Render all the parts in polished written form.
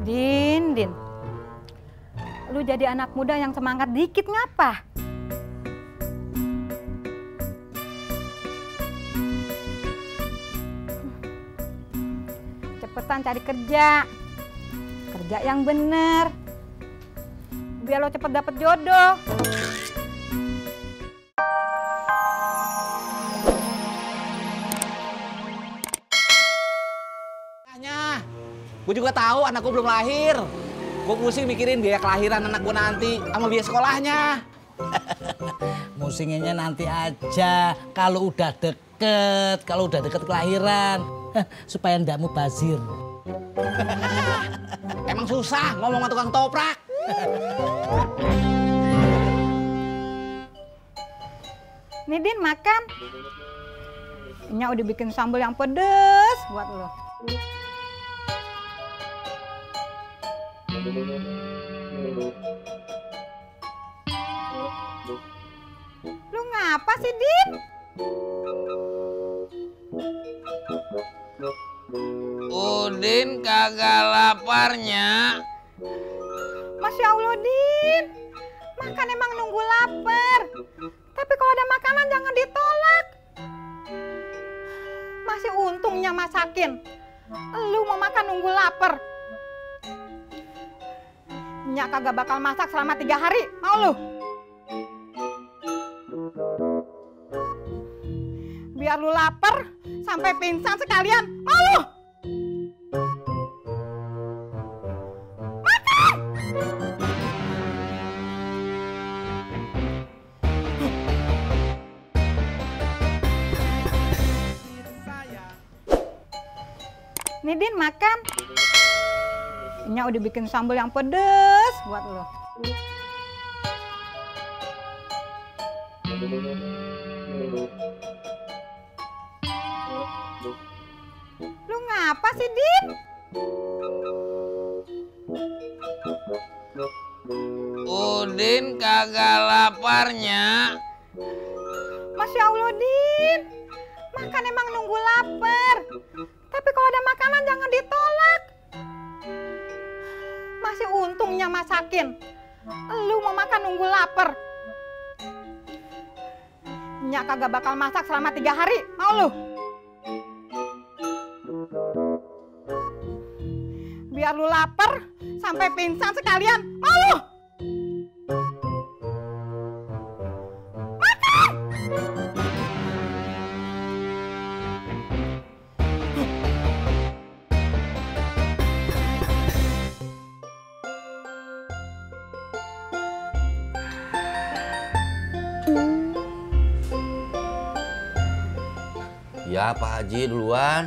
Din, lu jadi anak muda yang semangat dikit ngapa? Cepetan cari kerja yang bener, biar lo cepet dapet jodoh. Gue juga tahu anak gue belum lahir. Gue pusing mikirin biaya kelahiran anak gue nanti sama biaya sekolahnya. Musinginnya nanti aja kalau udah deket kelahiran supaya ndak mubazir. Emang susah ngomong sama tukang toprak. Nih Din, makan. Nya udah bikin sambal yang pedes buat lo. Lu ngapa sih, Din? Udin kagak laparnya. Masya Allah, Din. Makan emang nunggu lapar. Tapi kalau ada makanan jangan ditolak. Masih untungnya masakin. Lu mau makan nunggu lapar. Nyak kagak bakal masak selama 3 hari. Mau lu? Biar lu lapar sampai pingsan sekalian. Mau lu? Makan! Nih Din, makan. Nya udah bikin sambal yang pedes buat lo. Lu ngapa sih, Din? Udin kagak laparnya. Masya Allah, Din. Makan emang nunggu lapar. Tapi kalau ada makanan jangan ditolak. Masih untungnya masakin. Lu mau makan nunggu lapar. Nyak kagak bakal masak selama 3 hari. Mau lu? Biar lu lapar sampai pingsan sekalian. Mau lu? Makan! Ya Pak Haji duluan.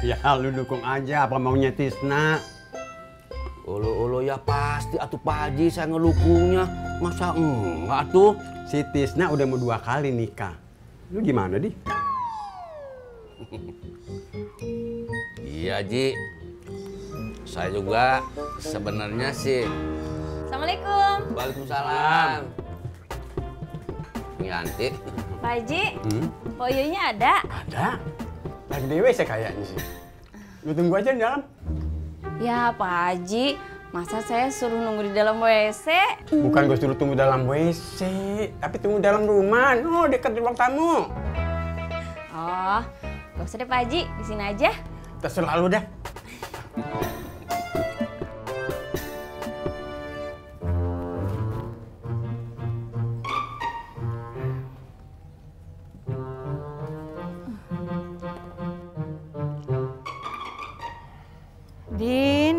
Ya lu dukung aja apa maunya Tisna. Ulu ya pasti atuh Pak Haji saya ngelukungnya. Masa enggak tuh? Si Tisna udah mau 2 kali nikah. Lu gimana, Di? Iya Ji. Saya juga sebenarnya sih. Assalamualaikum. Waalaikumsalam. Nyanti. Pak Haji, Pak Yoyonya ada? Ada. Lagi di WC kayaknya sih. Lu tunggu aja di dalam. Ya Pak Haji, masa saya suruh nunggu di dalam WC? Bukan gue suruh tunggu dalam WC, tapi tunggu dalam rumah. Oh, dekat di ruang tamu. Oh, gak usah deh Pak Haji, di sini aja. Terserah lu dah.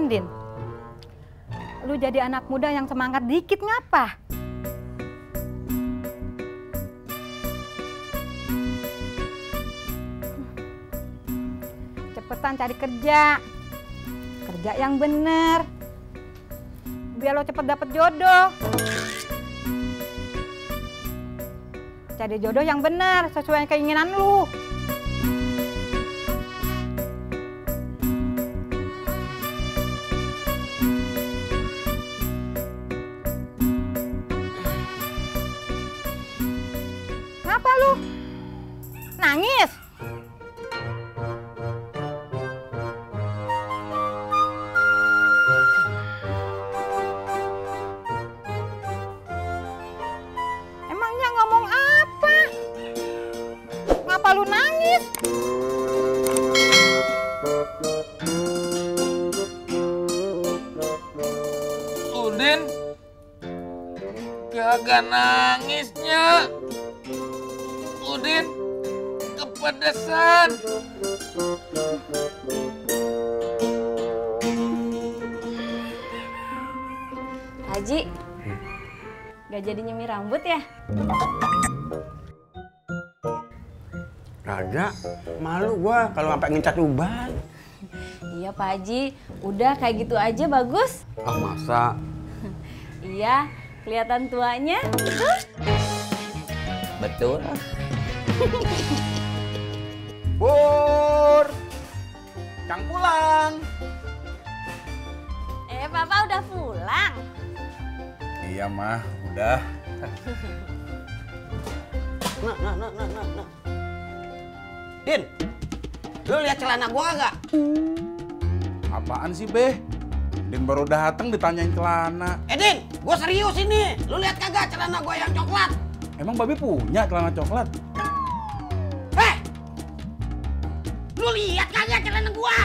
Din. Lu jadi anak muda yang semangat dikit ngapa? Cepetan cari kerja yang bener, biar lo cepet dapet jodoh. Cari jodoh yang bener sesuai keinginan lu. Ngapa lu? Nangis? Udin, kagak nangisnya. Udin, kepedesan. Haji, gak jadi nyemir rambut ya? Kagak, malu gua kalau sampai ngecat uban. Iya Pak Haji, udah kayak gitu aja bagus. Ah masa? Iya, kelihatan tuanya. Betul. Pur, Cang pulang. Papa udah pulang. Iya mah, udah. Nah. Din, lu lihat celana gua nggak? Apaan sih, Beh? Din baru datang ditanyain celana. Din, gua serius ini. Lu lihat kagak celana gua yang coklat? Emang Babe punya celana coklat? Lu lihat kagak celana gua?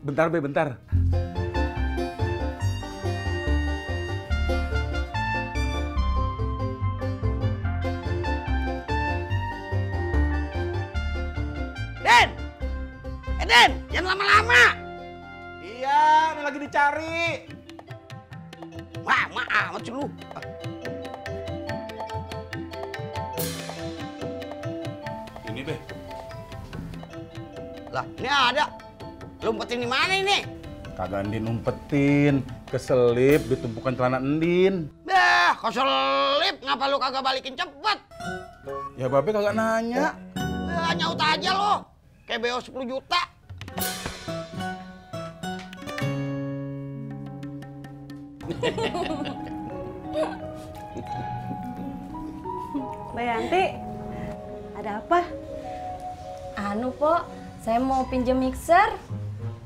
Bentar, Be, bentar. Den, jangan lama-lama. Iya, ini lagi dicari. Lama amat sih lu. Ini, Be. Lah, ini ada. Lu umpetin di mana ini? Kagak Ndin umpetin. Keselip ditumpukan celana Ndin. Dah, keselip. Ngapa lu kagak balikin cepet? Ya, Babe kagak nanya. Nyaut aja lo. Kayak BO 10 juta. Mbak Yanti, ada apa? Anu, Pok, saya mau pinjam mixer.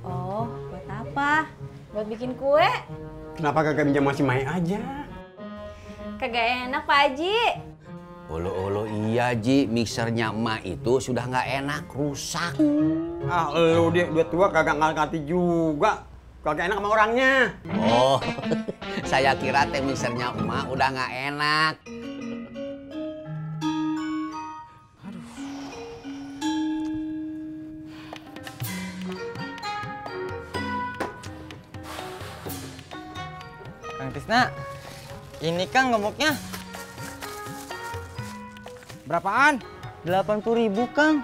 Oh, buat apa? Buat bikin kue. Kenapa kagak pinjam masih Mai aja? Kagak enak, Pak Haji. Olo iya Ji, mixernya emak itu sudah nggak enak, rusak. Ah lu dia udah tua kagak ngerti juga. Kagak enak sama orangnya. Oh, saya kira teh mixernya emak udah nggak enak. Kang Tisna, ini Kang gemuknya. Berapaan? 80.000 Kang.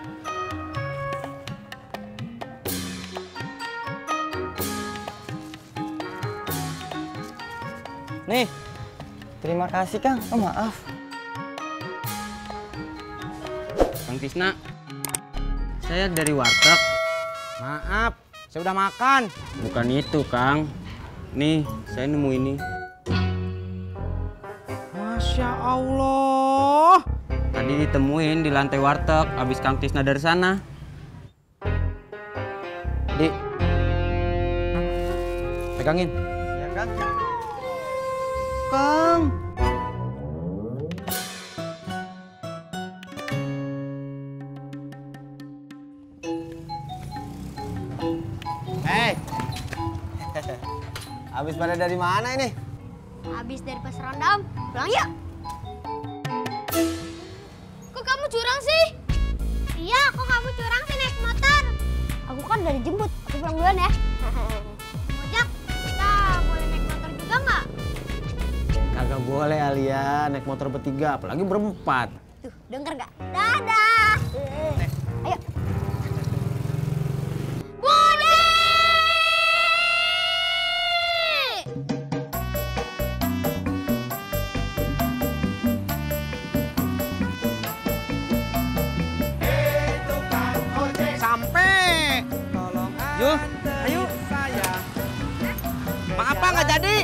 Nih, terima kasih Kang. Oh maaf. Kang Tisna, saya dari warteg. Maaf, saya udah makan. Bukan itu Kang. Nih, saya nemu ini. Masya Allah. Tadi ditemuin di lantai warteg, habis Kang Tisna dari sana. Dik, Pegangin. ya Kang. Kang. Habis pada dari mana ini? Habis dari pasar Rondam. Pulang yuk. Kok kamu curang sih? Iya, kok kamu curang sih naik motor? Aku kan udah dijemput. Aku pulang duluan ya. Ojak, kita boleh naik motor juga nggak? Kagak boleh Alia naik motor bertiga, apalagi berempat. Tuh, denger nggak? Dadah. Ayo. Budi! Sampai. Yuk, ayo. Maaf Pak, nggak jadi.